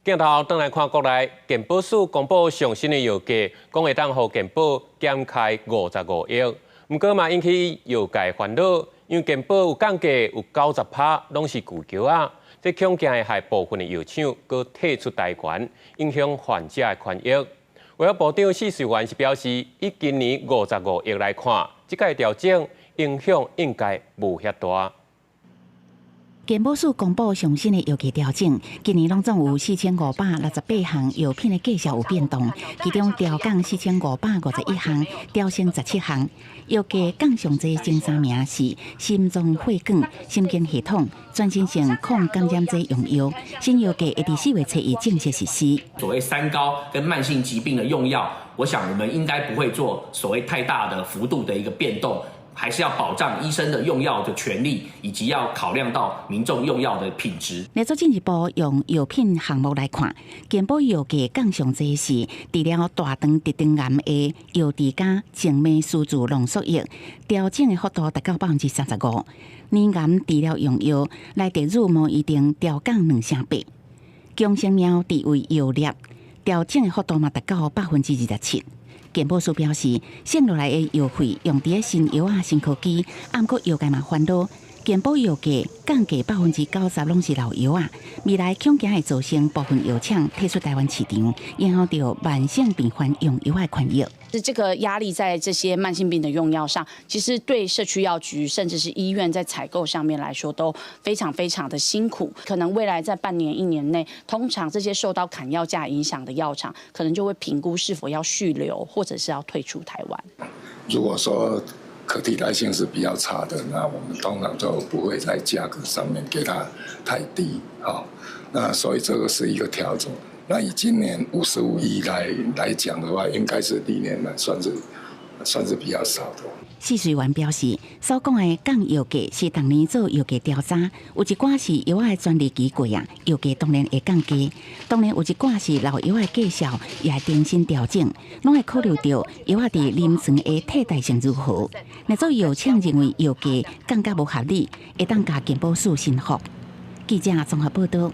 鏡頭轉來看國內，健保署公布上新的藥價，講會當予健保減開55億。毋過嘛引起藥界煩惱，因為健保有降價有90趴攏是舊藥仔，這恐驚會害部分的藥廠閣退出台灣，影響患者的權益。衛福部長許瑞元是表示，以今年五十五億來看，這個調整影響應該無遐大。健保署公布上新的藥價調整，今年攏總有4568項藥品的價數有變動，其中調降4551項，調升17項。藥價降上濟前三名是心臟血管、神經系統、全身性抗感染劑用藥。新藥價會佇4月初一正式實施。所謂三高跟慢性疾病的用藥，我想我們應該不會做所謂太大的幅度的一個變動。還是要保障醫生的用藥的權利，以及要考量到民眾用藥的品質。來做進一步用藥品項目來看，健保藥價降上濟是治療大腸直腸癌的藥滴加靜脈輸注濃縮液，調整的幅度達到35%。乳癌治療用藥來特乳無一定調降2成8。強生苗治胃藥粒調整的幅度嘛達到27%。健保署表示，省落來的藥費用佇咧新藥仔、新科技，毋過藥界嘛煩惱，健保藥價降價90%攏是老藥仔，未來恐驚會造成部分藥廠退出台灣市場，影響著慢性病患用藥的權益。是這個壓力在這些慢性病的用藥上，其實對社區藥局甚至是醫院在採購上面來說都非常非常的辛苦。可能未來在半年、一年內，通常這些受到砍藥價影響的藥廠，可能就會評估是否要續留，或者是要退出台灣。如果說可替代性是比較差的，那我們通常就不會在價格上面給它太低，好，那所以這個是一個調整。那以今年55億來講的話，應該是歷年來算是比較少的。許瑞元表示，所講的降藥價是逐年做藥價調查，有一寡是藥仔的專利期過啊，藥價當然會降低。當然有一寡是老藥的價數也會重新調整，攏會考慮著藥仔佇臨床的替代性如何。若做藥廠認為藥價降甲無合理，會當共健保署申復。記者綜合報道。